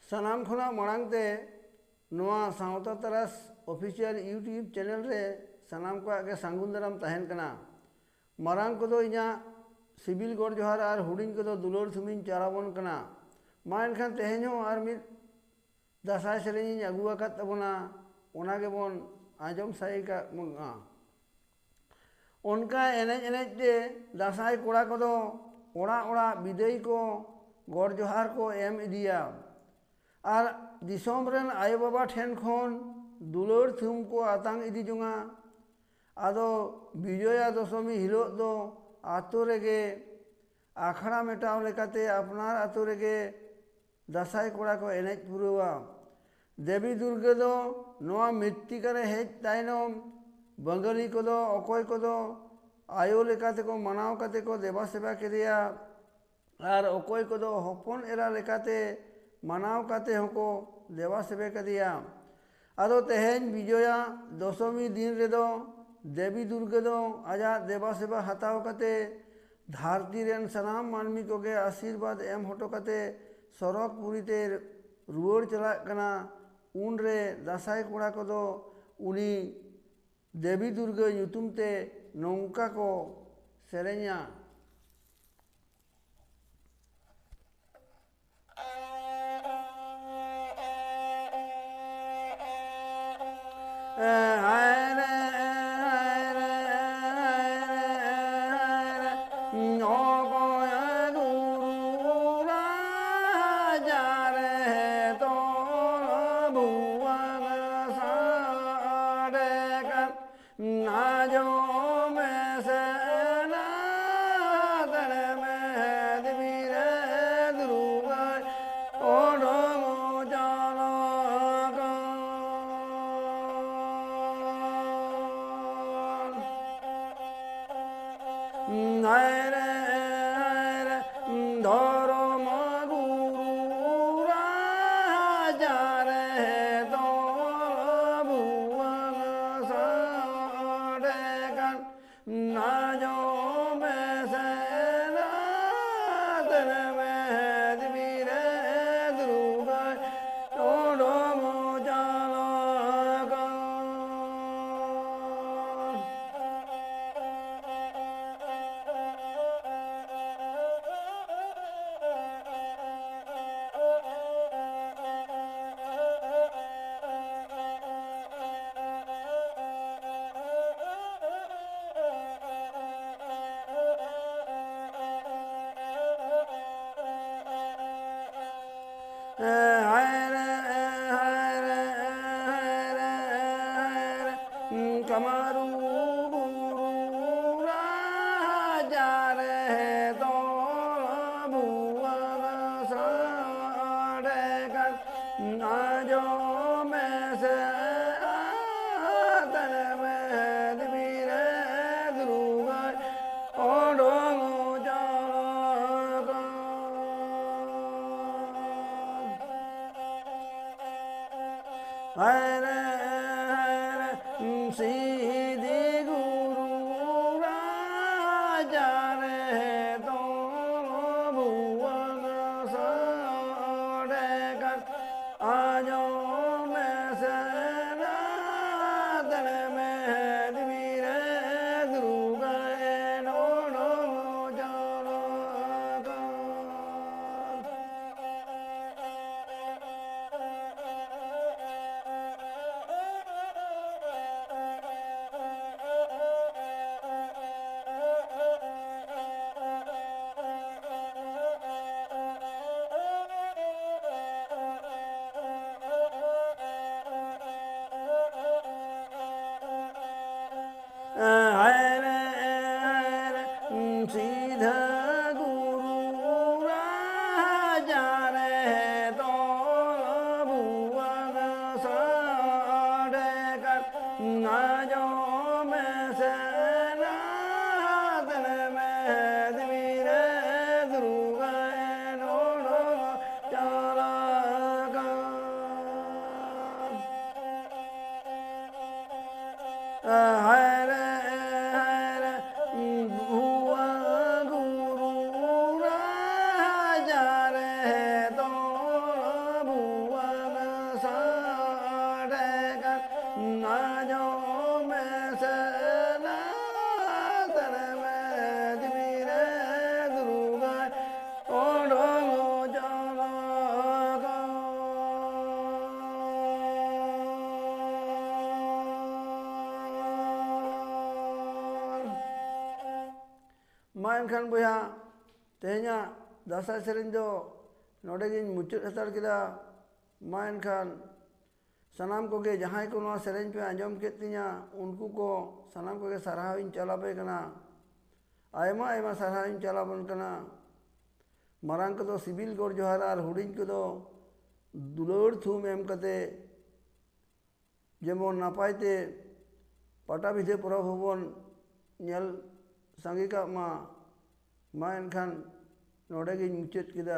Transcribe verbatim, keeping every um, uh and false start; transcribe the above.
ᱥᱟᱱᱟᱢ ᱠᱷᱚᱱᱟᱜ ᱢᱟᱲᱟᱝ ᱛᱮ ᱱᱚᱣᱟ ᱥᱟᱶᱛᱟ ᱛᱟᱨᱟᱥ ᱚᱯᱷᱤᱥᱤᱭᱟᱞ YouTube ᱪᱮᱱᱮᱞ ᱨᱮ ᱥᱟᱱᱟᱢ ᱠᱚᱣᱟᱜ ᱜᱮ ᱥᱟᱹᱜᱩᱱ ᱫᱟᱨᱟᱢ ᱛᱟᱦᱮᱱ ᱠᱟᱱᱟ᱾ ᱢᱟᱨᱟᱝ ᱠᱚᱫᱚ ᱤᱧᱟᱹᱜ ᱥᱤᱵᱤᱞ ᱜᱚᱰ ᱡᱚᱦᱟᱨ ᱟᱨ ᱦᱩᱰᱤᱧ ᱠᱚᱫᱚ ᱫᱩᱞᱟᱹᱲ ᱛᱷᱩᱢᱤᱧ ᱪᱟᱞᱟᱵᱚᱱ ᱠᱟᱱᱟ᱾ ᱢᱟ ᱮᱱᱠᱷᱟᱱ ᱛᱮᱦᱮᱧ ᱦᱚᱸ ᱟᱨ ᱢᱤᱫ ᱫᱟᱸᱥᱟᱭ ᱥᱮᱨᱮᱧ ᱤᱧ ᱟᱹᱜᱩ ᱟᱠᱟᱫ ᱛᱟᱵᱚᱱᱟ, ᱚᱱᱟ ᱜᱮᱵᱚᱱ ᱟᱸᱡᱚᱢ ᱥᱟᱭ ᱠᱟᱜ ᱢᱟ᱾ ᱚᱱᱠᱟ ᱮᱱᱮᱡ ᱮᱱᱮᱡ ᱛᱮ ᱫᱟᱸᱥᱟᱭ ᱠᱚᱲᱟ ᱠᱚᱫᱚ ᱚᱲᱟᱜ ᱚᱲᱟᱜ ᱵᱤᱫᱟᱹᱭ ᱠᱚ ᱜᱚᱰ ᱡᱚᱦᱟᱨ ᱠᱚ ᱮᱢ ᱤᱫᱤᱭᱟ᱾ ᱟᱨ ᱫᱤᱥᱚᱢ ᱨᱮᱱ ᱟᱭᱳᱼᱵᱟᱵᱟ ᱴᱷᱮᱱ ᱠᱷᱚᱱ ᱫᱩᱞᱟᱹᱲ ᱛᱷᱩᱢ ᱠᱚ ᱟᱛᱟᱝ ᱤᱫᱤ ᱡᱚᱝᱟ᱾ ᱟᱫᱚ ᱵᱤᱡᱚᱭᱟ ᱫᱚᱥᱚᱢᱤ ᱦᱤᱞᱳᱜ ᱫᱚ ᱟᱛᱳ ᱨᱮᱜᱮ ᱟᱠᱷᱲᱟ ᱢᱮᱴᱟᱣ ᱞᱮᱠᱟᱛᱮ ᱟᱯᱱᱟᱨ ᱟᱛᱳ ᱨᱮᱜᱮ ᱫᱟᱸᱥᱟᱭ ᱠᱚᱲᱟ ᱠᱚ ᱮᱱᱮᱡ ᱯᱩᱨᱟᱹᱣᱟ᱾ ᱫᱮᱵᱤ ᱫᱩᱨᱜᱟᱹ ᱫᱚ ᱱᱚᱣᱟ ᱢᱤᱛᱛᱤᱠᱟ ᱨᱮ ᱦᱮᱡ ᱛᱟᱭᱱᱚᱢ ᱵᱟᱝᱜᱟᱞᱤ ᱠᱚᱫᱚ ᱚᱠᱚᱭ ᱠᱚᱫᱚ ᱟᱭᱳ ᱞᱮᱠᱟ ᱛᱮᱠᱚ ᱢᱟᱱᱟᱣ ᱠᱟᱛᱮ ᱠᱚ ᱫᱮᱵᱟ ᱥᱮᱵᱟ ᱠᱮᱫᱮᱭᱟ, ᱟᱨ ᱚᱠᱚᱭ ᱠᱚᱫᱚ ᱦᱚᱯᱚᱱ ᱮᱨᱟ ᱞᱮᱠᱟᱛᱮ ᱢᱟᱱᱟᱣ ᱠᱟᱛᱮ ᱦᱚᱸᱠᱚ ᱫᱮᱵᱟ ᱥᱮᱵᱟ ᱠᱮᱫᱮᱭᱟ᱾ ᱟᱫᱚ ᱛᱮᱦᱮᱧ ᱵᱤᱡᱚᱭᱟ ᱫᱚᱥᱚᱢᱤ ᱫᱤᱱ ᱨᱮᱫᱚ ᱫᱮᱵᱤ ᱫᱩᱨᱜᱟᱹ ᱫᱚ ᱟᱡᱟᱜ ᱫᱮᱵᱟ ᱥᱮᱵᱟ ᱦᱟᱛᱟᱣ ᱠᱟᱛᱮ ᱫᱷᱟᱹᱨᱛᱤ ᱨᱮᱱ ᱥᱟᱱᱟᱢ ᱢᱟᱹᱱᱢᱤ ᱠᱚᱜᱮ ᱟᱥᱤᱨᱵᱟᱫᱽ ᱮᱢ ᱦᱚᱴᱚ ᱠᱟᱛᱮ ᱥᱚᱨᱚᱜᱽ ᱯᱩᱨᱤ ᱛᱮ ᱨᱩᱣᱟᱹᱲ ᱪᱟᱞᱟᱜ ᱠᱟᱱᱟ᱾ ᱩᱱᱨᱮ ᱫᱟᱸᱥᱟᱭ ᱠᱚᱲᱟ ᱠᱚᱫᱚ ᱩᱱᱤ ᱫᱮᱵᱤ ᱫᱩᱨᱜᱟᱹ ᱧᱩᱛᱩᱢ ᱛᱮ ᱱᱚᱝᱠᱟ ᱠᱚ ᱥᱮᱨᱮᱧᱟ᱾ ᱟᱸᱡᱚᱢ ᱢᱮᱥᱮ ᱱᱟᱛᱮ ᱢᱮᱫ ᱵᱤᱨᱮ ᱫᱩᱨᱩᱜᱟᱭ ᱚᱰᱚᱝ ᱪᱟᱞᱟᱜ ᱠᱟᱱ᱾ ᱦᱟᱭ ᱨᱮ, ᱦᱟᱭ ᱨᱮ, ᱫᱷᱚᱨᱚᱢ ᱜᱩᱨᱩ ᱨᱟᱡᱟ ᱨᱮ ᱫᱚ ᱵᱷᱩᱣᱟᱹᱝ ᱥᱟᱰᱮ ᱠᱟᱱ᱾ ᱟᱸᱡᱚᱢ ᱢᱮᱥᱮ ᱱᱟᱛᱮ ᱢᱮᱫ ᱵᱤᱨᱮ ᱫᱩᱨᱩᱜ ᱦᱟᱭᱨᱮ, ᱦᱟᱭᱨᱮ, ᱦᱟᱭᱨᱮ, ᱦᱟᱭᱨᱮ, ᱠᱟᱢᱨᱩ ᱵᱩᱨᱩ ᱨᱟᱡᱟ ᱨᱮ ᱛᱚᱞ ᱵᱷᱩᱣᱟᱹᱝ ᱥᱟᱰᱮ ᱠᱟᱱ ᱟᱸᱡᱚᱢ ᱢᱮᱥᱮ ᱟᱛᱮᱱ ᱢᱮ ᱫᱮᱵᱤ ᱨᱮ ᱫᱩᱨᱜᱟᱭ ᱚᱰᱚᱝ ᱪᱟᱞᱟᱜ ᱠᱟᱱ᱾ ᱦᱟᱭᱨᱮ, ᱦᱟᱭᱨᱮ, ᱥᱤᱫᱤ ᱜᱩᱨᱩ ᱨᱟᱡᱟ ᱨᱮ ᱛᱚᱞ ᱵᱷᱩᱣᱟᱹᱝ ᱥᱟᱰᱮ ᱠᱟᱱ ᱟᱸᱡᱚᱢ ᱢᱮᱥᱮ ᱨᱟᱛ ᱨᱮ ᱢᱮᱫ ᱵᱤᱨᱮ ᱫᱩᱨᱜᱟᱭ ᱚᱰᱚᱝ ᱪᱟᱞᱟᱜ ᱠᱟᱱ᱾ ᱦᱟᱭᱨᱮ, ᱦᱟᱭᱨᱮ, ᱥᱤᱫᱷᱟᱹ ᱜᱩᱨᱩ ᱨᱟᱡᱟ ᱨᱮ ᱛᱚᱞ ᱵᱷᱩᱣᱟᱹᱝ ᱥᱟᱰᱮ ᱠᱟᱱ ᱟᱸᱡᱚᱢ ᱢᱮᱥᱮ ᱨᱟᱛ ᱨᱮ ᱢᱮᱫ ᱵᱤᱨᱮ ᱫᱩᱨᱜᱟᱭ ᱚᱰᱚᱝ ᱪᱟᱞᱟᱜ ᱠᱟᱱ᱾ ᱦᱟᱭᱨᱮ, ᱦᱟᱭᱨᱮ, ᱵᱷᱩᱣᱟᱹᱝ ᱜᱩᱨᱩ ᱨᱟᱡᱟ ᱨᱮ ᱛᱚᱞ ᱵᱷᱩᱣᱟᱹᱝ ᱥᱟᱰᱮ ᱠᱟᱱ ᱟᱸᱡᱚᱢ ᱢᱮᱥᱮ ᱨᱟᱛ ᱨᱮ ᱢᱮᱫ ᱵᱤᱨᱮ ᱫᱩᱨᱜᱟᱭ ᱚᱰᱚᱝ ᱪᱟᱞᱟᱜ ᱠᱟᱱ᱾ ᱢᱟ ᱮᱱᱠᱷᱟᱱ ᱵᱚᱭᱦᱟ, ᱛᱮᱦᱮᱧᱟᱜ ᱫᱟᱸᱥᱟᱭ ᱥᱮᱨᱮᱧ ᱫᱚ ᱱᱚᱰᱮ ᱜᱤᱧ ᱢᱩᱪᱟᱹᱫ ᱦᱟᱛᱟᱲ ᱠᱮᱫᱟ᱾ ᱢᱟ ᱮᱱᱠᱷᱟᱱ ᱥᱟᱱᱟᱢ ᱠᱚᱜᱮ ᱡᱟᱦᱟᱸᱭ ᱠᱚ ᱱᱚᱣᱟ ᱥᱮᱨᱮᱧ ᱯᱮ ᱟᱸᱡᱚᱢ ᱠᱮᱫ ᱛᱤᱧᱟ, ᱩᱱᱠᱩ ᱠᱚ ᱥᱟᱱᱟᱢ ᱠᱚᱜᱮ ᱥᱟᱨᱦᱟᱣ ᱤᱧ ᱪᱟᱞ ᱟᱯᱮ ᱠᱟᱱᱟ᱾ ᱟᱭᱢᱟ ᱟᱭᱢᱟ ᱥᱟᱨᱦᱟᱣ ᱤᱧ ᱪᱟᱞ ᱟᱵᱚᱱ ᱠᱟᱱᱟ᱾ ᱢᱟᱨᱟᱝ ᱠᱚᱫᱚ ᱥᱤᱵᱤᱞ ᱜᱚᱰ ᱡᱚᱦᱟᱨ ᱟᱨ ᱦᱩᱰᱤᱧ ᱠᱚᱫᱚ ᱫᱩᱞᱟᱹᱲ ᱛᱷᱩᱢ ᱮᱢ ᱠᱟᱛᱮ ᱡᱮᱢᱚᱱ ᱱᱟᱯᱟᱭ ᱛᱮ ᱯᱟᱴᱟᱵᱤᱫᱷᱟᱹ ᱯᱚᱨᱚᱵᱽ ᱦᱚᱸᱵᱚᱱ ᱧᱮᱞ ᱥᱟᱸᱜᱮ ᱠᱟᱜ ᱢᱟ᱾ ᱢᱟ ᱮᱱᱠᱷᱟᱱ ᱱᱚᱰᱮ ᱜᱤᱧ ᱢᱩᱪᱟᱹᱫ ᱠᱮᱫᱟ᱾